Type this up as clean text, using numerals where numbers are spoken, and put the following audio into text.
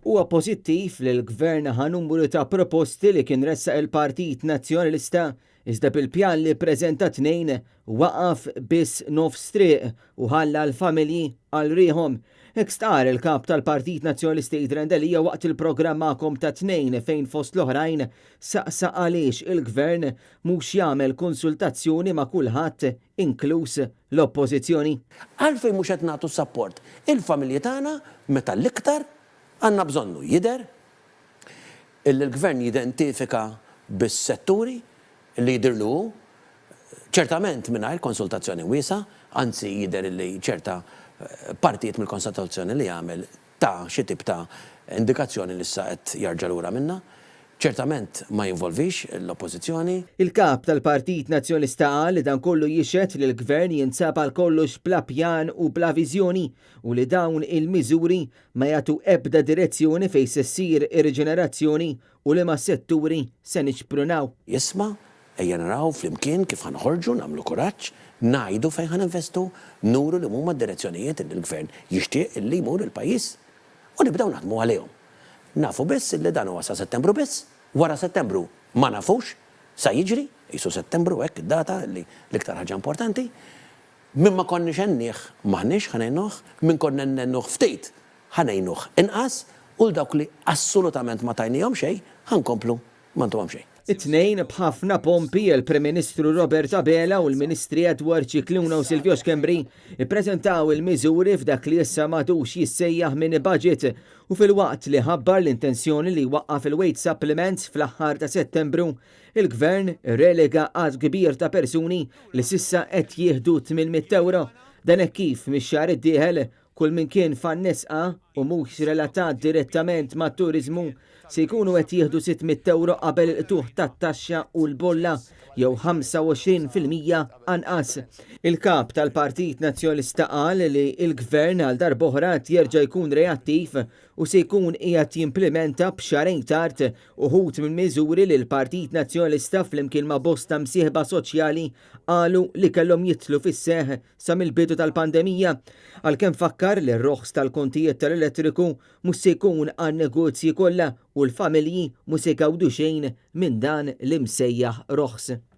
Huwa pożittiv li l-Gvern ħa numru ta' proposti li kien ressaq il-Partit Nazzjonalista iżda bil-pjan li ppreżenta t-Tnejn waqaf biss nofs triq u ħalla l-familji għal riħhom. Hekk stqarr il-Kap tal-Partit Nazzjonalista Adrian Delia waqt il-programm Magħkom tat-Tnejn fejn fost l-oħrajn saqsa għaliex il-Gvern mhux jagħmel konsultazzjoni ma' kulħadd inkluż l-Oppożizzjoni. Għalfejn mhux qed nagħtu sapport il-familji tagħna meta l-iktar għandna bżonnu? Jidher illi l-Gvern jidentifika biss setturi li jidhirlu hu, ċertament mingħajr konsultazzjoni wiesgħa, anzi jidher illi ċerta partijiet mill-konsultazzjoni li għamel ta xi tip ta' indikazzjoni li issa qed jarġa' lura minnha. Ċertament ma jinvolvix l-Oppożizzjoni. Il-Kap tal-Partit Nazzjonalista qal li dan kollu jixhed li l-Gvern jinsab għal kollox bla pjan u bla viżjoni u li dawn il-miżuri ma jagħtu ebda direzzjoni fejn se ssir ir-riġenerazzjoni u liema setturi se nixprunaw. Isma', ejja naraw flimkien kif ħa noħorġu, nagħmlu kuraġġ, ngħidu fejn ħa ninvestu, nuru liema huma d-direzzjonijiet illi l-Gvern jixtieq illi jmur il-pajjiż u nibdew naħdmu għalihom. Nafu biss illi dan huwa sa Settembru biss, wara Settembru ma nafux sa jiġri, qisu Settembru hekk id-data illi l-iktar ħaġa importanti. Min ma konniex għennieh m'aħniex ħa ngħinuh, min konna ngħennuh ftit ħa ngħinuh inqas u 'l dawk li assolutament ma tajniehom xejn ħa nkomplu ma ntuhom xejn. It-Tnejn, b'ħafna pompi, il-Prim Ministru Robert Abela u l-Ministri Edward Scicluna u Silvio Schembri ippreżentaw il-miżuri f'dak li issa m'għadux jissejjaħ mini budget u filwaqt li ħabbar l-intenzjoni li jwaqqaf il-wage supplements fl-aħħar ta' Settembru, il-Gvern irrelega għadd kbir ta' persuni li s'issa qed jieħdu 800 ewro. Dan hekk kif mix-xahar id-dieħel Kull min kien f'Anness A u mhux relatat direttament mat-turiżmu se jkunu qed jieħdu 600 ewro qabel il-qtugħ tat-taxxa u l-bolla, jew 25% anqas. Il-Kap tal-Partit Nazzjonalista qal li l-Gvern għal darb'oħra qed jerġa' jkun reattiv u se jkun qiegħed jimplimenta b'xahrejn tard uħud mill-miżuri li l-Partit Nazzjonalista flimkien ma' bosta msieħba soċjali qalu li kellhom jidħlu fis-seħħ sa mill-bidu tal-pandemija, għalkemm fakkar li r-roħs tal-kontijiet tal-elettriku mhux se jkun għan-negozji kollha u l-familji mhu se jgawdu xejn minn dan l-imsejjaħ roħs.